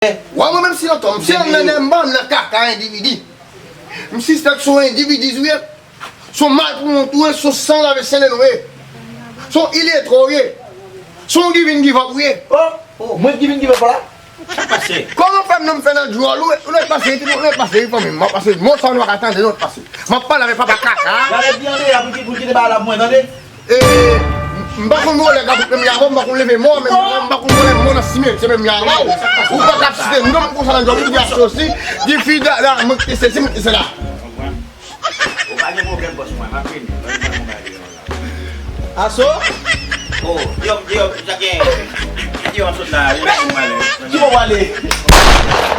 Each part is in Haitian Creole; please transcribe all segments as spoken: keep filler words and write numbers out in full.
Wè mwen menm si nan tò, m se yon nènè, m pa nan kaka endividi. M sispèk se yon endividi tou ye. Se yon malpouwont ou ye, se yon san lave sen nènè ou ye. Se yon iletwe ou ye. Se yon givin givòp ou ye. Oh, oh, mwen givin givòp la. Sa pase? Kòman fè m non m fè nan djòl ou, ou nèt pase, ou nèt pase, wi fanmi m, m ap pase, mo sa nou pa ka tande, nou nèt pase. M ap pale avèk papa kaka. Gade byen de, pou ki, pou ki te ba la pou mwen, tande? E, m pa konn vòlè ka bout menm jan avè w, m pa konn leve mò menm jan avè w, m pa konn vòlè mò nan simetyè menm jan avè w. Ou pa ka site non m konsa nan djòl, ou di asosi, di fi da, da, mwen ki te sesi, mwen ki te sela. Ou pa gen pwoblèm, bòs mwen, m ap vini. Aso? Oh, di yo, di yo, sa gen, di yo m sot la, wi, m ale. Ki bò w ale?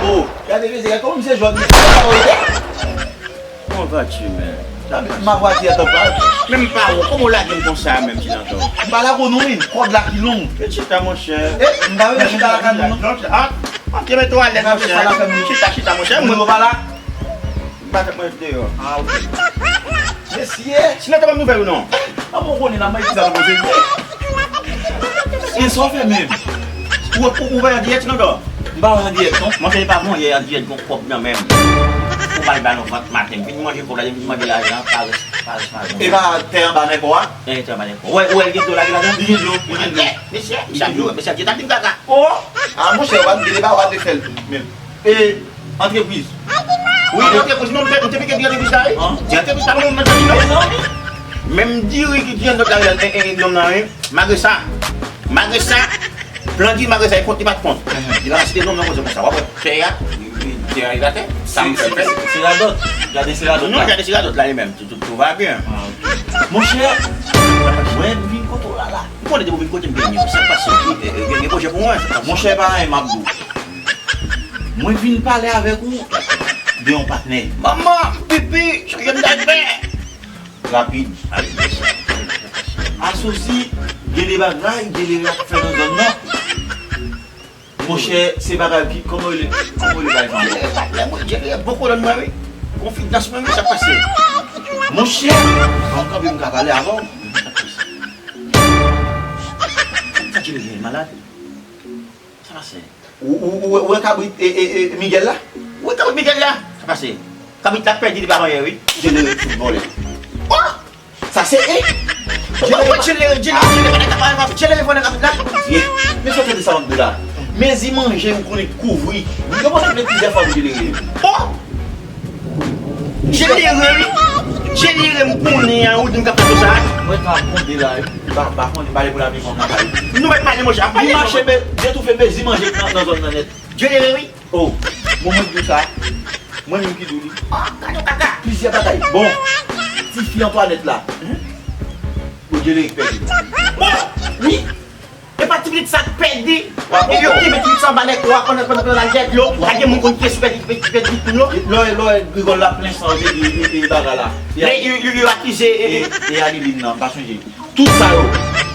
Oh, gade mesye, gade kòman misye jòb, misye pa wè. Comment vas-tu, man? M ap wati atanpaj. Men m pa wè, kòman w lage m konsa menm, ti Danton? M pa lage w non, men kòd la ki long. Vin chita, monchè. E, m pa vle chita lakay moun, non. Ah, ok, mete w alèz, monchè. Chita, chita, monchè. Moun yo pa la? M pa t ap manje deyò. Ah, ok. Mesye! Sinon, te ban m nouvèl ou non? Ah, bon, konnen la, mwen egzame poze. E sa w fè menm? Ou, ou, ou pa yon diyèt, non, non? M pa yon diyèt, non. Manje pa bon, yè yon diyèt, gon kòb nan men m. Ou pa l ba nou vant maten. M vin manje kòb la, m vin manje lajan, parès, parès pa bon. E pa tè anba nen kò a? E tè anba nen kò. Ou wè, ou wè l gen dlo la, gen lajan? Li gen dlo, li gen dlo. Mesye, mesye, mesye, diyèt ap vin kaka. Oh! Ah, monchè, w ap gade pa w ap fè l menm. E, antrepriz. Wi, antrepriz, non, m te, m te pike di antrepriz la, wi. Di antrepriz la, non, non, non, non. Menm diri ki di anndan la, e, e, e, nonm nan, wi. Malgre sa, malgre sa, plan di malgre sa, e kont li pa t kont. Li pa ka site nonm nan koze konsa. W ap wè tè a, li, li, tè a, li atè. Sa m fè, fè. Se radòt. Gade se radòt la. Non, gade se radòt la, li menm. Tout, tout, tout va bien. Ah, ok. Monchè, mwen vin kote w la, la. M konnen depi w vin kote m, gen, sa k pase. E, e, gen, gen pwojè pou mwen. Monchè, pa anyen, m ap di w. Mwen vin pale avèk ou de yon patnè. Manman, pipi, chanje m daypè. Rapid. Asosi, gen de bagay, gen de bagay ap fè nan zòn nan. Monchè, se bagay ki, kòman rele, kòman rele bagay sa ankò? Jere patnè mwen, jere bon kolòn mwen, wi. Konfidans mwen, wi, sa pase. Monchè, ban m kanpe m ka pale avè w. Sa jere gen malad? Sa pase? Ou, ou, ou, ou wè kabrit, e, e, e, Miguel la? Ou wè kabrit Miguel la? Sa pase? Kabrit la pèdi li pa manyen, wi. Jenere fout vòlè. Oh! Sa se, e? Ou wè Jenere, Jenere, Jenere, Jenere vòlè kabrit la? Ye. Men sa w tande sa w ap di la? Mezi manje m konnen kouvri. Yo pote m plizyè fwa pou Jenere. Oh! Jenere, wi. Jenere, m konnen an, ou di m k ap fè sa. Mwen ka konde la, wi. Pa, pa konnen, pale pou lavi, kòm nan pale. Nou mèt pale, monchè, ap pale. Li mache, men, detoufe mezi manje nan, nan zòn nan nèt. Jenere, wi. Oh, bon, mwen di w sa. Mwen menm ki di w li. Ah, gade yon kaka. Plizyè bagay. Bon, tifi Antwanèt la. Bon, Jenere ki pèdi. Bon, wi. E pa ti pitit sa k pèdi. Epi yo kenbe ti pitit sa anba nèg yo a pandan, pandan, pandan l al fè dlo. Pa gen moun konn kiyès ki pèdi, ki pèdi, ki pèdi pitit moun yo. Lò, lò, rigòl la plen san, e, e, e, e bagay la. E yo, yo, yo akize, e, e, e Alilin nan, m pa sonje. Tout sa yo.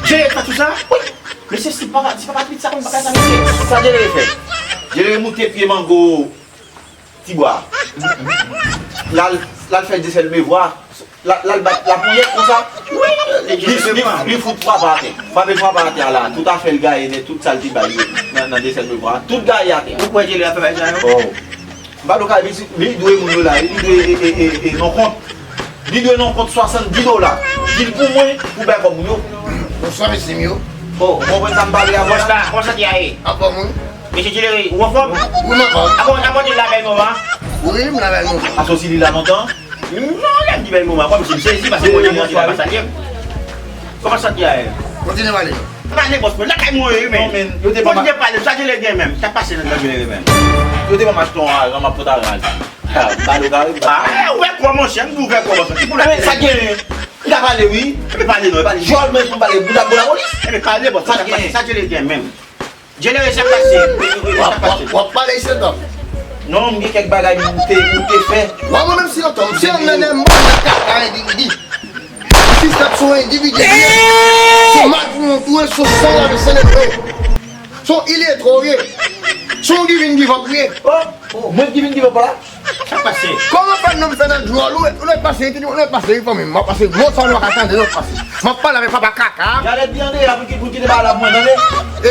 Jere fè tout sa? Wi. Mesye, si papa, si papa pitit sa konn bagay sa, mesye. Sa Jere fè? Jere moute pye mango. Ti bwa. L al, l al fè Dyesèl mevwa. L al, l al bat laponyèt konsa. Wi, li, li, li fout frape atè. Frape, frape atè a la. Tout afè l gaye nèt, tout sa l te bay yo nan, nan Dyesèl mevwa. Tout gaye atè. Ou kwè Dyelè ap fè bagay sa yo? Oh. M pa do kay vin si, li dwe moun yo la, li dwe, e, e, e, e, non kont. Li dwe non kont swasanndis dola. Di l pou mwen, pou bay kòb moun yo. Bonswa, mesye m yo. Oh, ou konprann sa m pale avè w la? Bòs la, kòman santi a ye? Anfòm, wi. Mesye Dyelè, ou anfòm? Wi, m anfòm. Apò, apò di l la bèl moman. Wi, m la bèl moman. Asosi li la lontan? Non, lè m di bèl moman, kòmsi m sezi, paske mwen te manje la pa salye m. Kòman santi a ye? Kontinye pale. Pale, bòs mwen, lakay mwen ye, men. Non, men, yo te pa. Kontinye pale, sa Dyelè gen menm, sa pase nan Dyelè menm. Yo te ban m achte yon aran, m ap pote aran. Ah, balo kare. Ah, ou wè kò, monchè, m di ou wè kò, bòs mwen. Ki pwoblèm? Men sa gen. M ka pale, wi. Epi pale non, pale. Jòl mwen pou m pale, bouda pou lapolis. Epi pale, bòs, sa pase, sa Dyelè gen menm. Dyelè, sa pase. W ap, w ap, w ap pale isit ankò. Non, m gen kèk bagay m te, m te fè. W ap mwen menm si lontan, m se yon nènè, m pa nan kaka endividi. M sispèk se yon endividi, se yon malpouwont ou ye, se yon san lave sen nèt ou ye. Se yon iletwe ou ye. Se yon givin givòp ou ye. Oh, oh, mwen givin givòp la? Sa pase? Kòman fè nonm fè nan djòl ou, ou nèt pase, ou nèt pase, wi, fanmi m, m ap pase, mo sa nou pa ka tande, nou pase. M ap pale avèk papa kaka. Gade byen de, pou ki, pou ki te ba la pou mwen, tande? E,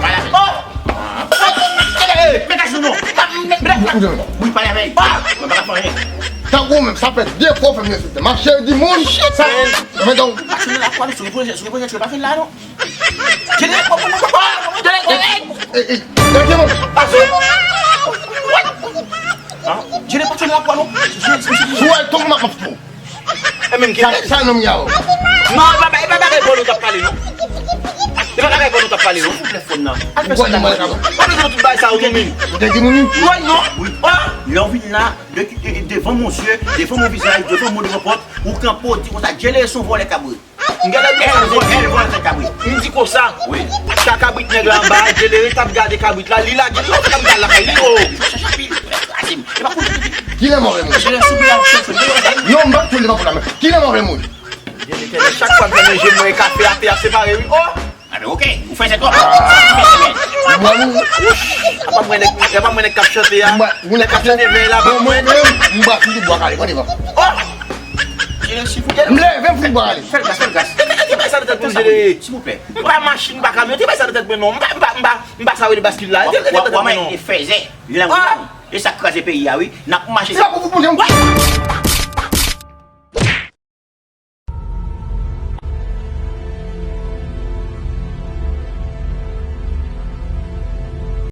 Pale avè l. Oh! Hey, hey, hey, men kach nou non. Wi, pale avè l. Mwen pa ka fè anyen. Tankou menm, sa fè de fwa w fè m ensilte. M ap cheri di moun. Sa, men donk. Aksyon nan lakwa nou, sou repoze, sou repoze, pa fè l la non. Jene, jene, jene. Ey, ey, gade moun. Jene pa fè l lakwa non. Sou al tonbe m ap fou. E menm ki sa, sa nonm ya o. Non, e pa, e pa bagay bon nou t ap pale non. E pa bagay bon nou t ap pale non. Silvouplè fòn nan. Al fè sa. Ou pa bezwen tout bagay sa ou menm. Ou te di moun wi? Wi non. Wi. Lè w vin la, de, de, devan mon zye, devan mon vizaj, devan mon devan pòt, ou kanpe, ou di konsa, Djelere se yon vòlè kabrit. M gade l, vòlè, vòlè kabrit. M di konsa. Wi. Ka kabrit nèg la anba, Djelere t ap gade kabrit la, li lage l, kabrit la lakay li o. Chache anpil, kraze m. E pa konn. Kilè move moun? Djelere souple a, souple. Non, m pa touye li pa pou la men. Kilè move moun? Djelere, chak fwa m fè manje, mwen kafe a, te ap separe wi. Oh! A ben, oke, ou fè zè twòp. Ou fè semèn. Ou bwa nou. Apa mwen nèg, apa mwen nèg k ap chante a. Ou nèg k ap chante vèy la, apa mwen. Mwen menm, m bwa tout bwa kale, mwen devan. Oh! Jere, silvouplè. M leve m fout bwa kale. Fè l gras, fè l gras. Te bay sa nan tèt mwen, Jere. Silvouplè. M pa machin, m pa kamyon, te bay sa nan tèt mwen non. M pa, m pa, m pa, m pa sa rele baskil la. Te bay sa nan tèt mwen non. E fè zè. Li nan gwo. E sa k kraze peyi a wi. N ap mache. Se pa pou fout moun.